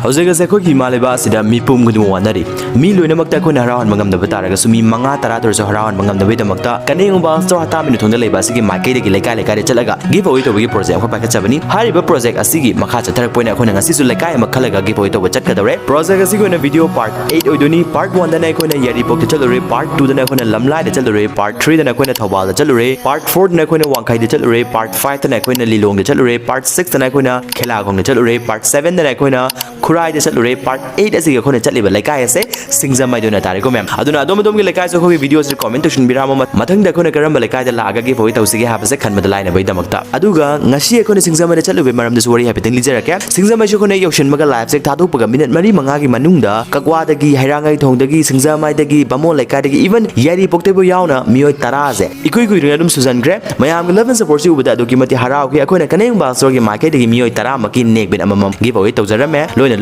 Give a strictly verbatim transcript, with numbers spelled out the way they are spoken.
ꯍꯧꯖꯤꯛ ꯑꯁꯦ ꯑꯩꯈꯣꯏꯒꯤ ꯏꯃꯥ ꯂꯩꯕꯥꯛ ꯑꯁꯤꯗ ꯃꯤꯄꯨꯝ ꯈꯨꯗꯤꯡꯃꯛ ꯋꯥꯅꯔꯤ꯫ ꯃꯤ ꯂꯣꯏꯅꯃꯛꯇ ꯑꯩꯈꯣꯏꯅ ꯍꯔꯥꯎꯍꯟꯕ ꯉꯝꯗꯕ ꯇꯥꯔꯒꯁꯨ, ꯃꯤ ꯃꯉꯥ ꯇꯔꯥꯗ ꯑꯣꯏꯔꯁꯨ ꯍꯔꯥꯎꯍꯟꯕ ꯉꯝꯅꯕꯒꯤꯗꯃꯛꯇ ꯀꯅꯦ ꯌꯦꯡꯉꯨꯕ ꯍꯥꯎꯁ ꯇꯣꯔ ꯍꯇꯥꯃꯤ ꯅꯨꯡꯊꯣꯡꯗ ꯂꯩꯕ ꯑꯁꯤꯒꯤ ꯃꯥꯏꯀꯩꯗꯒꯤ ꯂꯩꯀꯥꯏ ꯂꯩꯀꯥꯏꯗ ꯆꯠꯂꯒ ꯒꯤꯐ ꯑꯋꯦ ꯇꯧꯕꯒꯤ ꯄ꯭ꯔꯣꯖꯦꯛ ꯑꯃꯈꯛ ꯄꯥꯏꯈꯠꯆꯕꯅꯤ꯫ ꯍꯥꯏꯔꯤꯕ ꯄ꯭ꯔꯣꯖꯦꯛ ꯑꯁꯤꯒꯤ ꯃꯈꯥ ꯆꯠꯊꯔꯛꯄ ꯑꯣꯏꯅ ꯑꯩꯈꯣꯏꯅ ꯉꯁꯤꯁꯨ ꯂꯩꯀꯥꯏ ꯑꯃ ꯈꯜꯂꯒ ꯒꯤꯐ ꯑꯋꯦ ꯇꯧꯕ ꯆꯠꯀꯗꯧꯔꯦ꯫ ꯄ꯭ꯔꯣꯖꯦꯛ ꯑꯁꯤꯒꯤ ꯑꯣꯏꯅ ꯚꯤꯗꯤꯑꯣ ꯄꯥꯔꯠ ꯑꯩꯠ ꯑꯣꯏꯗꯣꯏꯅꯤ꯫ ꯄꯥꯔꯠ ꯋꯥꯟꯗꯅ ꯑꯩꯈꯣꯏꯅ ꯌꯥꯏꯔꯤꯄꯣꯛꯇ ꯆꯠꯂꯨꯔꯦ, ꯄꯥꯔꯠ ꯇꯨꯗꯅ ꯑꯩꯈꯣꯏꯅ ꯂꯝꯂꯥꯏꯗ ꯆꯠꯂꯨꯔꯦ, ꯄꯥꯔꯠ ꯊ꯭ꯔꯤꯗꯅ ꯑꯩꯈꯣꯏꯅ ꯊꯧꯕꯥꯜꯗ ꯆꯠꯂꯨꯔꯦ, ꯄꯥꯔꯠ ꯐꯣꯔꯗꯅ ꯑꯩꯈꯣꯏꯅ ꯋꯥꯡꯈꯩꯗ ꯆꯠꯂꯨꯔꯦ, ꯄꯥꯔꯠ ꯐꯥꯏꯚꯇꯅ ꯑꯩꯈꯣꯏꯅ ꯂꯤꯂꯣꯡꯗ ꯆꯠꯂꯨꯔꯦ, ꯄꯥꯔꯠ ꯁꯤꯛꯁꯇꯅ ꯑꯩꯈꯣꯏꯅ ꯈꯦꯂꯥꯈꯣꯡꯗ ꯆꯠꯂꯨꯔꯦ, ꯄꯥꯔꯠ ꯁꯚꯦꯟꯗꯅ ꯑꯩꯈꯣꯏꯅ ꯈꯨꯔꯥꯏꯗ ꯆꯠꯂꯨꯔꯦ꯫ ꯄꯥꯔꯠ ꯑꯩꯠ ꯑꯁꯤꯒꯤ ꯑꯩꯈꯣꯏꯅ ꯆꯠꯂꯤꯕ ꯂꯩꯀꯥꯏ ꯑꯁꯦ ꯁꯤꯡꯖꯃꯩꯗ ꯑꯣꯏꯅ ꯇꯥꯔꯦꯀꯣ ꯃꯌꯥꯝ꯫ ꯑꯗꯨꯅ ꯑꯗꯣꯝ ꯑꯗꯣꯝꯒꯤ ꯂꯩꯀꯥꯏꯁꯨ ꯑꯩꯈꯣꯏꯒꯤ ꯚꯤꯗꯤꯑꯣꯁꯤꯗ ꯀꯣꯃꯦꯟ ꯇꯧꯁꯤꯟꯕꯤꯔꯝꯃꯣ꯫ ꯃꯊꯪꯗ ꯑꯩꯈꯣꯏꯅ ꯀꯔꯝꯕ ꯂꯩꯀꯥꯏꯗ ꯂꯥꯛꯑꯒ ꯒꯤꯐ ꯑꯋꯦ ꯇꯧꯁꯤꯒꯦ ꯍꯥꯏꯕꯁꯦ ꯈꯟꯕꯗ ꯂꯥꯏꯅꯕꯒꯤꯗꯃꯛꯇ꯫ ꯑꯗꯨꯒ ꯉꯁꯤ ꯑꯩꯈꯣꯏꯅ ꯁꯤꯡꯖꯃꯩꯗ ꯆꯠꯂꯨꯕꯒꯤ ꯃꯔꯝꯗꯁꯨ ꯋꯥꯔꯤ ꯍꯥꯏꯐꯦꯠꯇꯪ ꯂꯤꯖꯔꯛꯀꯦ꯫ ꯁꯤꯡꯖꯃꯩꯁꯦ ꯑꯩꯈꯣꯏꯅ ꯌꯧꯁꯤꯟꯕꯒ ꯂꯥꯏꯐꯁꯦ ꯊꯥꯗꯣꯛꯄꯒ ꯃꯤꯅꯤꯠ ꯃꯔꯤ ꯃꯉꯥꯒꯤ ꯃꯅꯨꯡꯗ ꯀꯛꯋꯥꯗꯒꯤ, ꯍꯩꯔꯥꯡꯒꯩꯊꯣꯡꯗꯒꯤ, ꯁꯤꯡꯖꯃꯩꯗꯒꯤ, ꯕꯥꯃꯣꯟ ꯂꯩꯀꯥꯏꯗꯒꯤ, even ꯌꯥꯏꯔꯤꯄꯣꯛꯇꯒꯤꯕꯨ ꯌꯥꯎꯅ ꯃꯤꯑꯣꯏ ꯇꯔꯥꯁꯦ ꯏꯀꯨꯏ ꯀꯨꯏꯗꯅ ꯑꯗꯨꯝ ꯁꯨꯖꯟꯈ꯭ꯔꯦ꯫ ꯃꯌꯥꯝꯒꯤ love and supportꯁꯤ ꯎꯕꯗ ꯑꯗꯨꯛꯀꯤ ꯃꯇꯤꯛ ꯍꯔꯥꯎꯈꯤ꯫ ꯑꯩꯈꯣꯏꯅ ꯀꯅꯦ ꯌꯦꯡꯉꯨꯕ ꯍꯥꯎꯁ ꯇꯣꯔꯒꯤ ꯃꯥꯏꯀꯩꯗꯒꯤ ꯃꯤꯑꯣꯏ ꯇꯔꯥꯃꯛꯀꯤ ꯅꯦꯛ ꯕꯦꯟ ꯑꯃꯃꯝ ꯒꯤꯐ ꯑꯋꯦ ꯇꯧꯖꯔꯝꯃꯦ꯫ ꯂꯣꯏꯅ